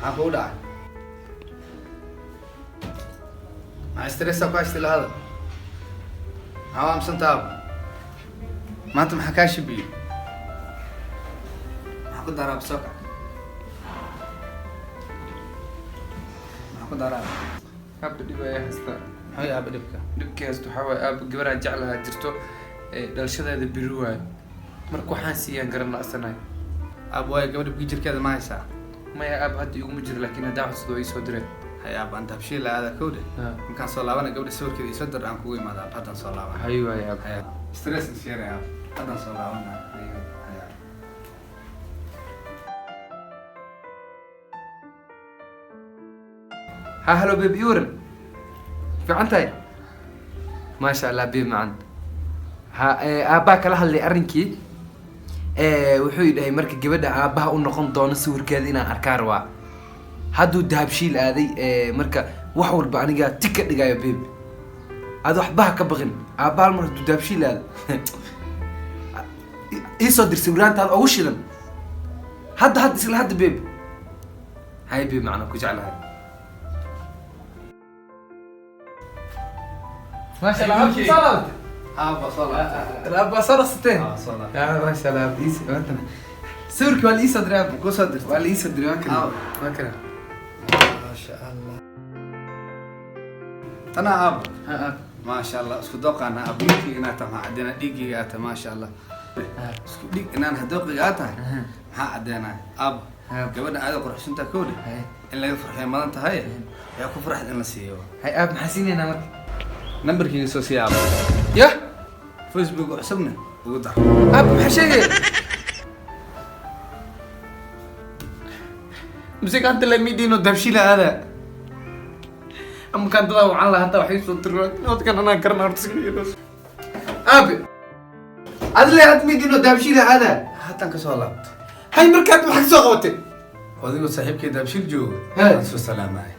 Maxaa kugu dhacay? Maxaa stress ku haysta ila hadal? Maxaa u aamusantaa, aabo? Maanta maxaa kaa shibiyey? Maxaa ku daraa? Soo kac. Maxaa ku daraa? Aaba, dhib ayaa haystaa. Muxuu yahay, aaba, dhibka? Dhibkii haysto waxaa waaye, aaba, gabaraa jeclahaa jirto ee dhalashadeeda beri waayo. Marka waxaan siiyaan garan la'sanahay. Aab, waayo, gabadha jirkeeda ma haysaa? Maya, aaba, hadda iguma jiro, laakiin haddaan codsado way soo direen. Hay, aab, aan Dahabshiil aada kowde. Markaan soo laabana, gabadha sawirkeeda isoo dir, aan kugu imaada, aab. Haddaan soo laabana. Hay waaye, aaba. Hay, stress is yaraya, aab. Haddaan soo laabana. Hay, aab. Ha, hello babe, ii waran? Fiican tahay? Maasha Allah, babe macan. Ha, aabbaa kala hadlay arrinkii. Wuxuu yidhahay marka gabadha aabbaha u noqon doono sawirkeeda inaan arkaa rabaa. Hadduu Dahabshiil aaday, marka wax walba anigaa tik ka dhigayo, babe. Aad waxbaha ka baqin, aabbaha hal mar hadduu Dahabshiil aado, iisoo dir sawiraantaada ugu shidan hadda, hadda, isla hadda, babe. Hay babe macna, ku jeclahay. Maasha Allah, aab, soo laabatay? Aaba, soo laabtay. Aabba, soo dhaqsateen. Aa, soo laabtay. Ya, maasha Allah, aab, sawirkii waa la iisoo diray, aab. Ku soo dirtay? Waa la iisoo diray, waa kana. Aaw. Waa kana. Maasha Allah, tana, aabo. Ha, aab. Maasha Allah, isku dooqaana, aab. Wiilkayga inaad tahay maxaa caddeynaa? Dhiiggayga aad tahay, maasha Allah. Isku dhiig inaan hadooqiga aad tahay maxaa caddeynaya, aabo? Aab. Gabadha aada quruxsantaa kowdhe. Hay. In laga farxiyo madan tahay, waxay ku farxad in la siiyo. Hay, aab, maxaa siinaynaa marka? Nambarkayga soo siiya, aabo. Yah. Facebook cusubna ugu dar. Aab, maxaa sheegaya? Mise gacanta la midino Dahabshiila aada ama kaan dadaa wacan lahaa, hataa waxay soo tiro wadkan anaa garana horta iska yeelo. Aabe, adle had midino Dahabshiila aada. Haatan kasoo laabto. Hay, markaad maxaa kasoo qabatay? Adigoo saaxiibkay Dahabshiil joogo Hey. aan soo salaamaya.